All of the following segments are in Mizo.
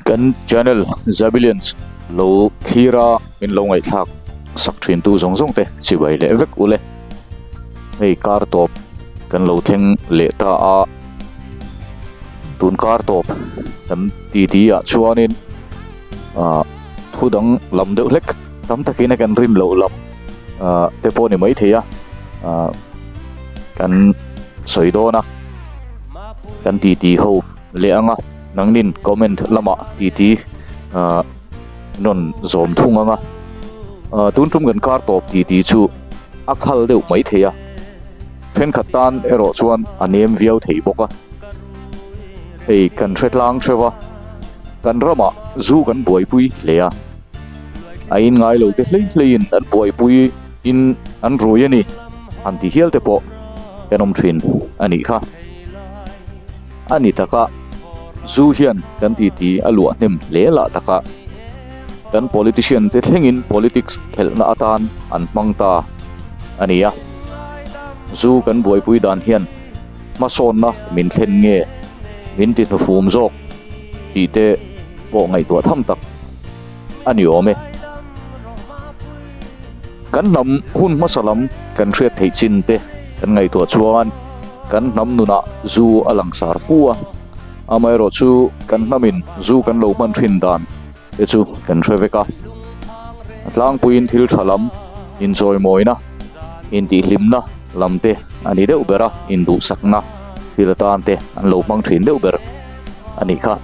Kan channel Zabilians lo thlir a min lo ngaihthlak sak thin tu zawng zawng te chibai leh vek ule. Hei kar tawp kan lo thleng leh ta a tun kar tawp kan ti ti ah chuanin ah thu dang lam deuh hlek tam takin a kan rin loh lam ah te pawh a ni maithei a ah kan sawi dawn a kan ti ti ho leh ang a nangnin comment lamah ti ti ah rawn zawm thung ang a ah tun tum kan kar tawp ti ti chu a khal deuh mai thei a thenkhat tan erawh chuan a nem viau thei bawk a hei kan hre tlang theuh a kan ramah zu kan buaipui hle a a in ngai lo te hlei hlei in an buaipui in an rui a ni han ti hial te pawh kan awm thin a nih kha. A ni taka, zu hian kan titi a luah hnem hle lah taka, kan politician te thlengin politics khelhna atan an hmang ta a ni a. Zu kan buaipui dan hian hmasawnna min thlen nge min ti hnufum zawk tih te pawh ngaihtuah tham tak a ni awm e. Kan hnam hun hmasa lam kan hriat theih chin te kan ngaihtuah chuan kan hnam nunah zu a langsar fu a, amaherawh chu kan hnamin zu kan lo hman thin dan te chu kan hre vek a. A tlangpuiin thil tha lam, inchawimawina, intihhlimna lam te a ni deuh ber a, induhsakna thil atan te an lo hmang thin deuh ber a nih kha.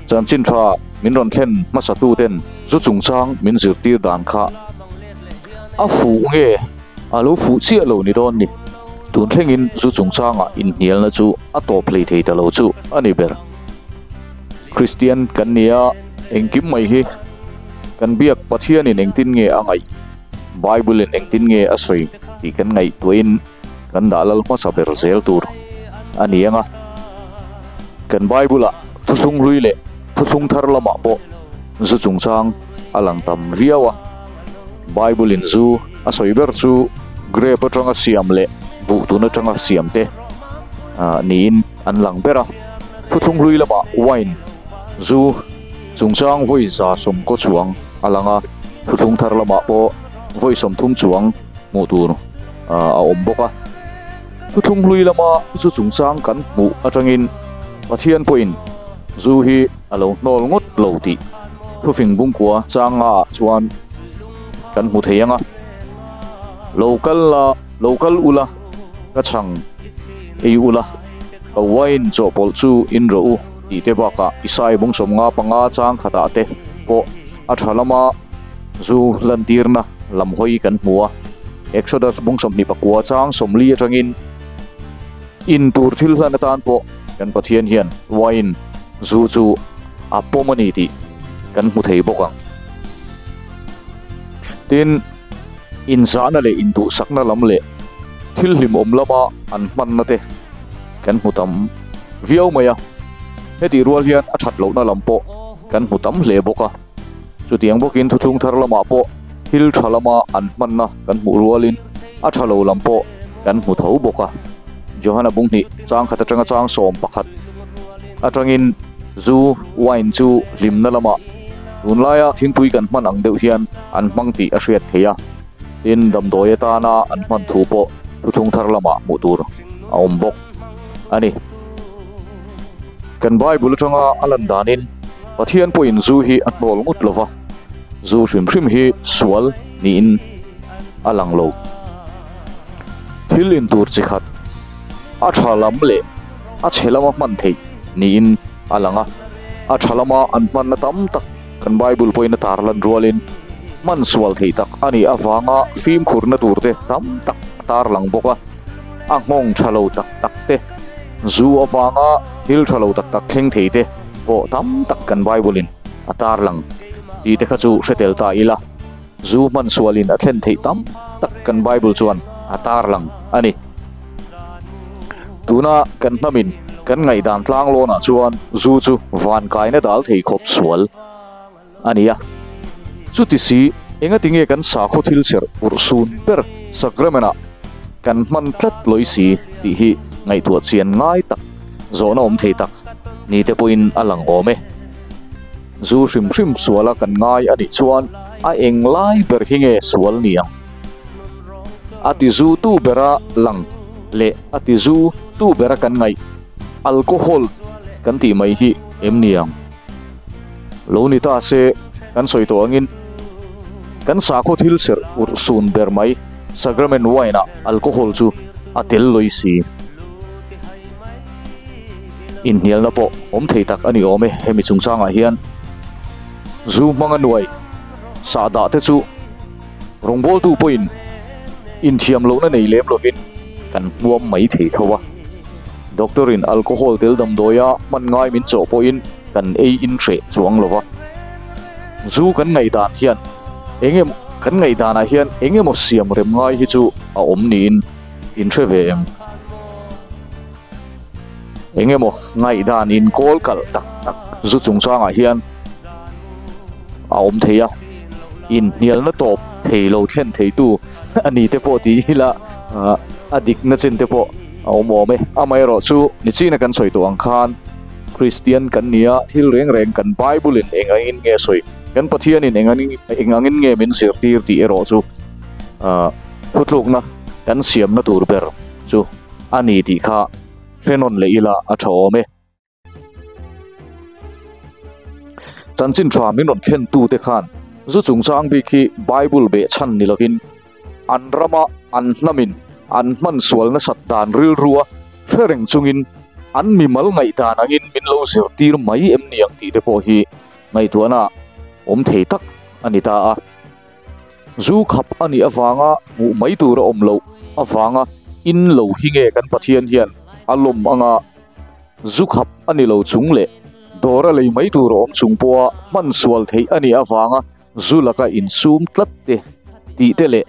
Chanchin tha min rawn thlen hmasa tu ten zu chungchang min zirtir dan kha a fuh nge a lo fuh chiah lo ni dawn ni. Tun thlengin zu chungchangah inhnialna chu a tawp hlei thei ta lo chu a ni ber. Kristian kan ni a, engkim mai hi kan biak Pathianin engtin nge a ngaih, Bible-in engtin nge a sawi tih kan ngaihtuahin kan dah lal hmasa ber zel tur a ni ang a. Kan Bible-ah thuthlung hlui leh thuthlung thar lamah pawh zu chungchang a lang tam viau a. Bible-in zu a sawi ber chu grape atanga siam leh buh tun atanga siam te niin an lang ber a. Thuthlung hlui lamah wine, zu, chungchang vawi 190 chuang a lang a, thuthlung thar lamah pawh vawi 30 chuang hmuh tur a awm bawk a. Thuthlung hlui lama zu chungchang kan hmuh atangin Pathian pawhin zu hi a lo hnawl ngawt lo tih thufing bungkua changa ah chuan kan hmu thei ang a. Lo kal la, lo kal ula, ka chhang ei ula, ka wine chawhpawlh chu in rawh u tih te bakah Isai bung 55 chang khatah te pawh a tha lama zu lantirna lam hawi kan hmu a. Exodus bung 29 chang 40 atangin in tur thil hlan atan pawh kan Pathian hian wine zu chu a pawm a ni tih kan hmu thei bawk ang. Tin, inzahna leh induhsakna lam leh thil hlimawm lama an hmanna te kan hmu tam viau mai a. Hetih rual hian a that lohna lam pawh kan hmu tam hle bawk a. Chutiang bawkin thuthlung thar lamah pawh thil tha lama an hmanna kan hmuh rualin a tha lo lam pawh kan hmu tho bawk a. Johana Bunghnih chang khat atanga chang 11 atangin zu, wine, chu hlimna lamah tunlaia thingpui kan hman ang deuh hian an hmang tih a hriat theih a. Tin, damdawi atana an hman thu pawh thuthlung thar lamah hmuh tur a awm bawk a ni. Kan Bible atanga a lan danin Pathian pawhin zu hi a hnawl ngut lo va, zu hrim hrim hi sual niin a lang lo. Thil intur chi khat a tha lam leh a chhe lama hman theih niin a lang a, a tha lama an hmanna tam tak kan Bible pawhin a tarlan rualin hman sual theih tak a nih avanga fimkhurna turte tam tak a tarlang bawk a, a nghawng tha lo tak tak te, zu avanga thil tha lo tak tak thleng thei te pawh tam tak kan Bible in a tarlang tih te kha chu hre tel ta ila, zu hman sualin a thlen theih tam tak kan Bible chuan a tarlang a ni. Tuna kan hnamin kan ngaihdan tlang lawnah chuan zu chu van kaina dal thei khawp sual a ni a. Chuti si, engati nge kan sakhaw thil serh urhsun ber sacrament-ah kan hman tlat lawi si tih hi ngaihtuah chian ngai tak, zawhna awm thei tak ni te pawhin a lang awm e. Zu hrim hrim suala kan ngai a nih chuan a eng lai ber hi nge sual ni ang? A ti zu tu bera lang leh a ti zu tu bera kan ngaih alcohol kan tih mai hi em ni ang? Lo ni ta se kan sawi tawh angin kan sakhaw thil serh urh sun ber mai sacrament wine ah alcohol chu a tel lawi si. Inhnialna pawh awm thei tak a ni awm e, hemi chungchangah hian zu hmanga nuai sahdah te chu rawngbawltu pawhin inthiam lohna nei lem lovin kan hmuam mai thei tho a. Doctor in alcohol tel damdawia hman ngai min chawh pawhin kan ei in hreh chuang lo va. Zu kan ngaihdan hian eng emaw kan ngaihdanah hian eng emaw siam rem ngai hi chu a awm niin in hre ve em? Eng emaw ngaihdan in kawl kalh tak tak zu chungchangah hian a awm thei a, inhnialna tawp thei lo thlen theitu a ni te pawh ti ila a dikna chin te pawh a awm awm e. Amaherawh chu nichina kan sawi tawh ang khan Kristian kan ni a, thil reng reng kan Bible in eng angin nge sawi, kan Pathian in eng angin nge min zirtir tih erawh chu thutlukna kan siamna tur ber chu a ni tih kha hre nawn leh ila a tha awm e. Chanchin tha min rawn thlen tu te khan zu chungchang bik hi Bible beh chhan ni lovin an rama an hnamin an hman sual nasat dan rilrua hre reng chungin an mimal ngaihdan angin min lo zirtir mai em ni ang tih te pawh hi ngaihtuahna awm thei tak a ni ta a. Zu khap a nih avanga hmuh mai tur a awm loh avanga in lo hi nge kan Pathian hian a lawm anga zu khap a ni lo chung leh dawr a lei mai tur a awm chung pawha hman sual theih a nih avanga zu laka insum tlat te tih te leh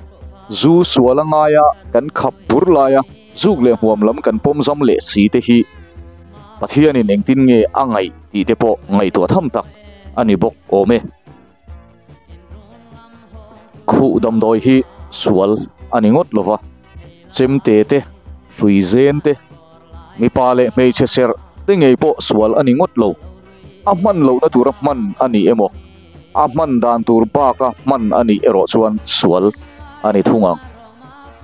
zu sual a ngaia kan khap bur laia zuk leh hmuam lam kan pawm zam leh si te hi Pathianin engtin nge a ngaih tih te pawh ngaihtuah tham tak a ni bawk awm e. Khuh damdawi hi sual a ni ngawt lova, chemte te, hrui zen te, mipa leh hmeichhe serh te ngei pawh sual a ni ngawt lo. A hman lohna tura hman a ni emaw, a hman dan tur baka hman a nih erawh chuan sual a ni thung ang.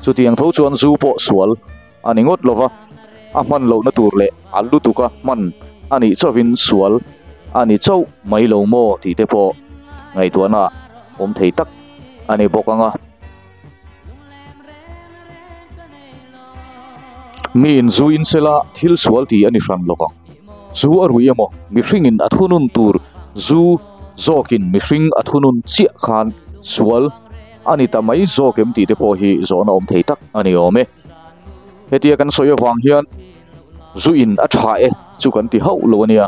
Chutiang tho chuan zu pawh sual a ni ngawt lova, a hman lohna tur leh a lutuka hman a nih chauhin sual a ni chauh mai lo maw tih te pawh ngaihtuahna awm thei tak a ni bawk ang a. Mi in zu in sela thil sual tih a ni hran lo vang. Zu a rui emaw mihringin a thunun tur zu zawkin mihring a thunun chiah khan sual a ni ta mai zawk em tih te pawh hi zawhna awm thei tak a ni awm e. Hetia kan sawi avang hian zu in a tha e chu kan ti hauh lo a nia.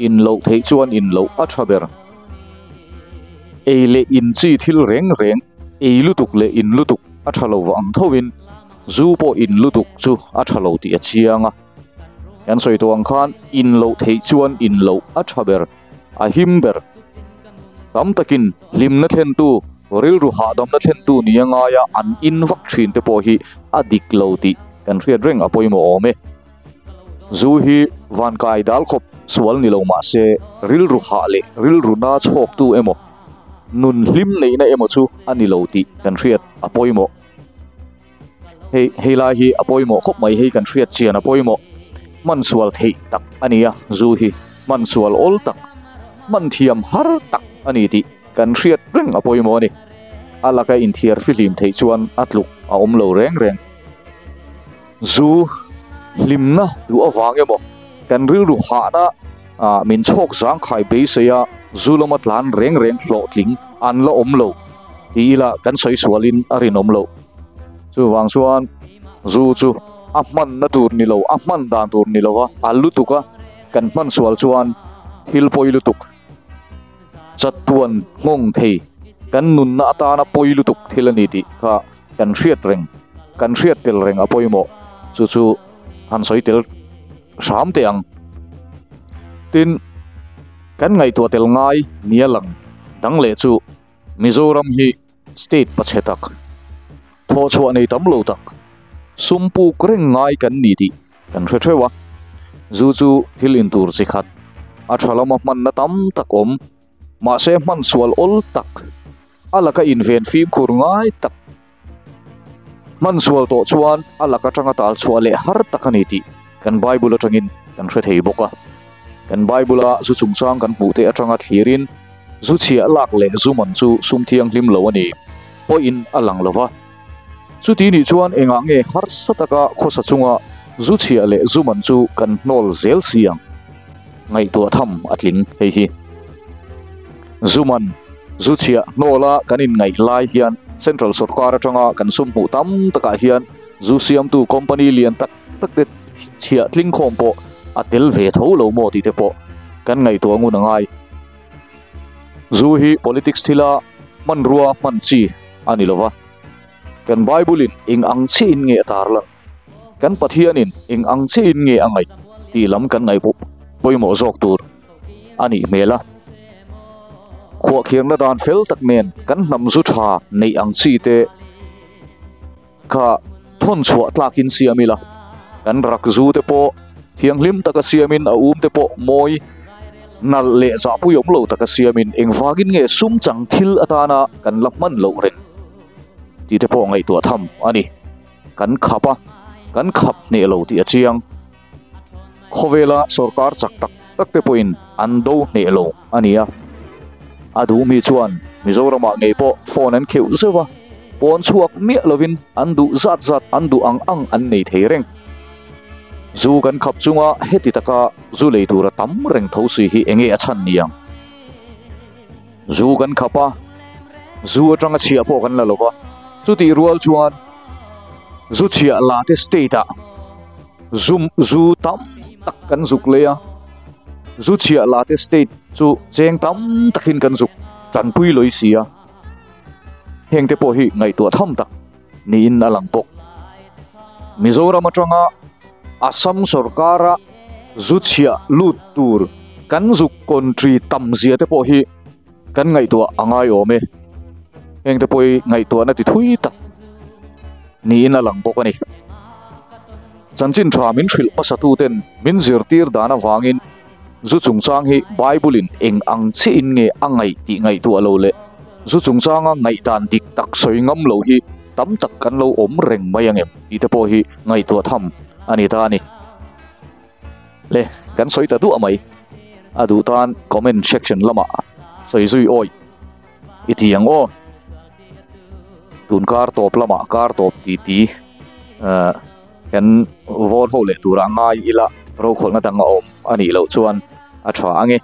In loh theih chuan in loh a tha ber. Ei leh in chi thil reng reng ei lutuk leh in lutuk a tha lo ang thovin zu pawh in lutuk chu a tha lo tih a chiang a. Kan sawi tawh ang khan in loh theih chuan in loh a tha ber. A him ber. Tam takin hlimna thlentu, rilru hahdamna thlentu nia ngaia an in vak thin te pawh hi a dik lo tih kan hriat reng a pawimawh awm e. Zu hi vankai dal khawp sual ni lo mah se rilru hah leh rilru na chhawktu emaw, nun hlim neihna emaw chu a ni lo tih kan hriat a pawimawh. Hei hei lai hi a pawimawh khawp mai hei kan hriat chian a pawimawh hman sual theih tak a ni a zu hi hman sual awl tak hman thiam har tak a ni tih kan hriat reng a pawimawh a ni a laka inthiar fihlim theih chuan a tluk a awm lo reng reng zu hlimna duh avang emaw kan rilru hahna ah min chhawk zangkhai beisei a zu lama tlan reng reng hlawhtling an la awm lo tih ila kan sawi sualin a rinawm loh. Chuvang chuan zu chu a hmanna tur ni lo, a hman dan tur ni lo a, a lutuk a, kan hman sual chuan thil pawi lutuk chatuan nghawng thei kan nunna atana pawi lutuk thil a ni tih kha kan hriat reng, kan hriat tel reng a pawimawh. Chu chu han sawi tel hram teh ang. Tin, kan ngaihtuah tel ngai nia lang dang leh chu Mizoram hi State pachhe tak, thawhchhuah nei tam lo tak, sum puk reng ngai kan ni tih kan hre theuh a. Zu chu thil in tur chi khat, A tha lama hmanna tam tak awm, mahse hman sual awl tak, a laka inven fimkhur ngai tak, hman sual tawh chuan a lak atanga tal chhuah leh har tak a ni tih kan Bible atangin kan hre thei bawk a. Kan Bible-a zu chungchang kan hmuh te atanga thlirin zu chhiah lak leh zu man chu sum thianghlim lo a ni pawhin a lang lo va. Chuti nih chuan engah nge harsa taka khawsa chunga zu chhiah leh zu man chu kan hnawl zel si ang? Ngaihtuah tham a tling hei hi. Zu man, zu chhiah hnawla kan inngaih lai hian Central sawrkar atanga kan sum hmuh tam takah hian zu siamtu company lian tak tak te chhiah tling khawm pawh a tel ve tho lo maw tih te pawh kan ngaihtuah ngun a ngai. Zu hi politics thila hmanrua hman chi a ni lova, kan Bible in eng ang chiah in nge a tarlan, kan Pathian in eng ang chiah in nge a ngaih tih lam kan ngaih pawimawh zawk tur a nih hmel a. Khuahkhirna dan fel tak nen kan hnam zu tha neih ang chi te kha thawn chhuah tlakin siam ila, kan rak zu te pawh thianghlim taka siamin a um te pawh mawi nalh leh zahpui awm lo taka siamin engvangin nge sum chang thil atana kan la hman loh reng tih te pawh ngaihtuah tham a ni. Kan khap a, kan khap hneh lo tih a chiang. Khawvela sorkar chak tak tak te pawhin an do hneh lo a ni a. A duh mi chuan Mizoramah ngei pawh phone an kheuh zeuh a, pawn chhuak miah lovin an duh zat zat an duh ang ang an nei thei reng. Zu kan khap chunga heti taka zu lei tura tam reng tho si hi enge a chhan ni ang? Zu kan khap a, zu atanga chhiah pawh kan la lo va, chutih rual chuan zu chhiah la te state ah zu zu tam tak kan zuk lei a, zu chhiah la te state chu cheng tam takin kan zuk tanpui lawi si a, heng te pawh hi ngaihtuah tham tak niin a lang bawk. Mizoram atanga Assam sorkara zu chhiah lut tur kan zuk country tam zia te pawh hi kan ngaihtuah a ngai awm e. Heng te pawh hi ngaihtuahna ti thui tak niin a lang bawk a ni. Chanchin tha min hrilh hmasa tu ten min zirtir dan avangin zu chungchang hi Bible in eng ang chiah in nge a ngaih tih ngaihtuah lo leh zu chungchanga ngaihdan dik tak sawi ngam lo hi tam tak kan lo awm reng mai ang em tih te pawh hi ngaihtuah tham a ni ta a ni. Le kan sawi ta duah mai a duh tan comment section lamah sawi zui awi i ti ang aw. Tun kar tawp lamah kar tawp ti ti eh kan vawn ho leh turah ngai ila rokhawlhna dang a awm a nih loh chuan a tha ang e.